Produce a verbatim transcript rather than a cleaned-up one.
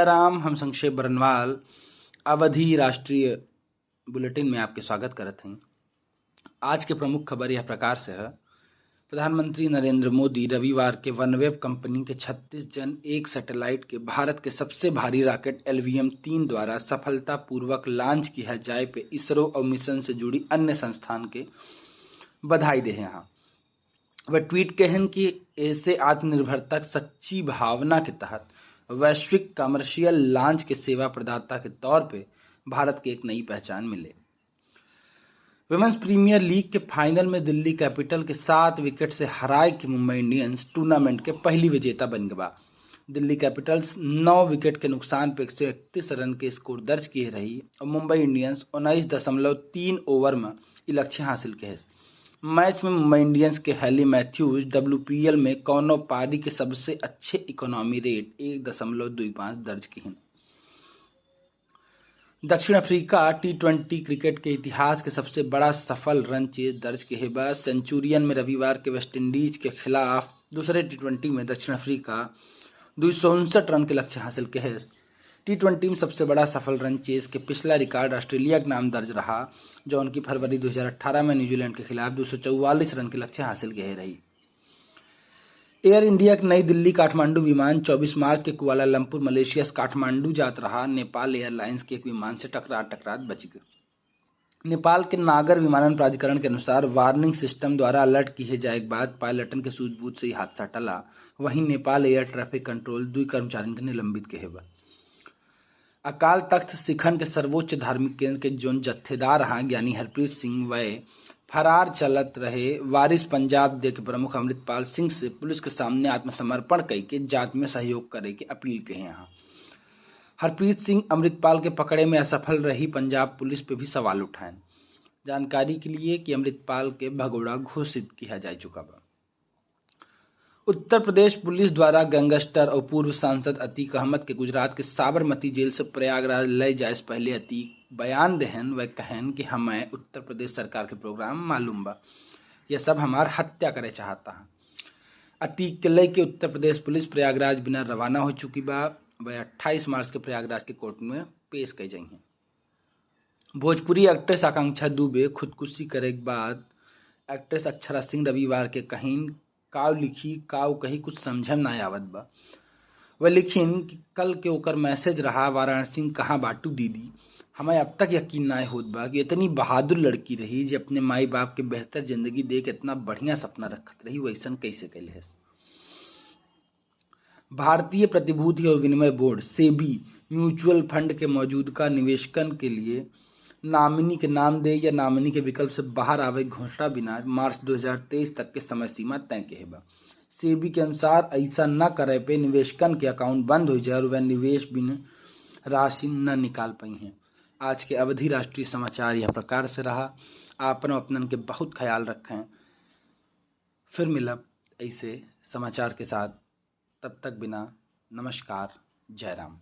राम, हम संक्षेप बरनवाल अवधी राष्ट्रीय बुलेटिन में आपके स्वागत करत हई। आज के प्रमुख खबर यह प्रकार से है। प्रधानमंत्री नरेंद्र मोदी रविवार के OneWeb कंपनी के छत्तीस जन एक सैटेलाइट के भारत के सबसे भारी रॉकेट एलवीएम तीन द्वारा सफलतापूर्वक लॉन्च किया जाए पे इसरो और मिशन से जुड़ी अन्य संस्थान के बधाई देहे हैं। वह ट्वीट कहेन कि ऐसे आत्मनिर्भरता की सच्ची भावना के तहत वैश्विक कमर्शियल लॉन्च के सेवा प्रदाता के तौर पे भारत के एक नई पहचान मिले। विमेंस प्रीमियर लीग के फाइनल में दिल्ली कैपिटल के सात विकेट से हराए के मुंबई इंडियंस टूर्नामेंट के पहली विजेता बन गवा। दिल्ली कैपिटल्स नौ विकेट के नुकसान पे एक सौ इकतीस रन के स्कोर दर्ज किए रही और मुंबई इंडियंस उन्नीस दशमलव तीन ओवर में ई लक्ष्य हासिल किए। मैच में मुंबई इंडियंस के हैली मैथ्यूज डब्ल्यूपीएल में कौनो पारी के सबसे अच्छे इकोनॉमी रेट एक दशमलव दुई पाँच दर्ज किए। दक्षिण अफ्रीका टी ट्वेंटी क्रिकेट के इतिहास के सबसे बड़ा सफल रन चेज दर्ज किहे बा। सेंचुरियन में रविवार के वेस्टइंडीज के खिलाफ दूसरे टी ट्वेंटी में दक्षिण अफ्रीका दो सौ उनसठ रन के लक्ष्य हासिल किहे। टी ट्वेंटी में सबसे बड़ा सफल रन चेज के पिछला रिकॉर्ड ऑस्ट्रेलिया के नाम दर्ज रहा, जौन की फरवरी दो हज़ार अठारह में न्यूजीलैंड के खिलाफ दो सौ चौवालीस रन के लक्ष्य हासिल किहे रही। एयर इंडिया के नई दिल्ली काठमांडू विमान चउबीस मार्च के कुआलालंपुर, मलेशिया से काठमांडू जात रहा। नेपाल एयरलाइंस के एक विमान से टकरात टकरात बच गए। नेपाल के नागर विमानन प्राधिकरण के अनुसार वार्निंग सिस्टम द्वारा अलर्ट किहे जाए के बाद पायलटन के सूझबूझ से ई हादसा टला। वहीं नेपाल एयर ट्रैफिक कंट्रोल दुई कर्मचारियन के निलंबित किहे बा। अकाल तख्त सिखन के सर्वोच्च धार्मिक केंद्र के जौन जत्थेदार रहा ज्ञानी हरप्रीत सिंह वह फरार चलत रहे वारिस पंजाब दे के प्रमुख अमृतपाल सिंह से पुलिस के सामने आत्मसमर्पण कई के जांच में सहयोग करे के अपील किहे हैं। हरप्रीत सिंह अमृतपाल के पकड़े में असफल रही पंजाब पुलिस पे भी सवाल उठाएन। जानकारी के लिए कि अमृतपाल के भगोड़ा घोषित किया जा चुका बा। उत्तर प्रदेश पुलिस द्वारा गैंगस्टर और पूर्व सांसद अतीक अहमद के गुजरात के साबरमती जेल से प्रयागराज ले जाए से पहले अतीक बयान देहन। वह कहन कि हमें उत्तर प्रदेश सरकार के प्रोग्राम मालूम बा, यह सब हमार हत्या करे चाहता है। अतीक के लेके उत्तर प्रदेश पुलिस प्रयागराज बिना रवाना हो चुकी बा। वह अट्ठाईस मार्च के प्रयागराज के कोर्ट में पेश कई जाई हैं। भोजपुरी एक्ट्रेस आकांक्षा दुबे खुदकुशी करे के बाद एक्ट्रेस अक्षरा सिंह रविवार के कहिन, "काव लिखी, काव कही, कुछ समझे में ना आवत बा।" वह लिखिन कि कल के ओकर मैसेज रहा, "वाराणसी में कहाँ बाटू दीदी?" हमें अब तक यकीन ना होत बा कि इतनी बहादुर लड़की रही, जो अपने माई बाप के बेहतर जिंदगी दे के इतना बढ़िया सपना रखत रही, वैसन कैसे कैले है। भारतीय प्रतिभूति और विनिमय बोर्ड, सेबी, म्यूचुअल फंड के मौजूदगा निवेशकन के लिए नॉमिनी के नाम दे या नॉमिनी के विकल्प से बाहर आवे के घोषणा बिना मार्च दो हज़ार तेईस तक के समय सीमा तय किहे बा। सेबी के अनुसार ऐसा न करे पे निवेशकन के अकाउंट बंद हो जाए और वह निवेश बिन राशि न निकाल पाई हैं। आज के अवधी राष्ट्रीय समाचार यह प्रकार से रहा। आपन अपनन के बहुत ख्याल रखें। फिर मिलब ऐसे समाचार के साथ। तब तक बिना नमस्कार, जय राम।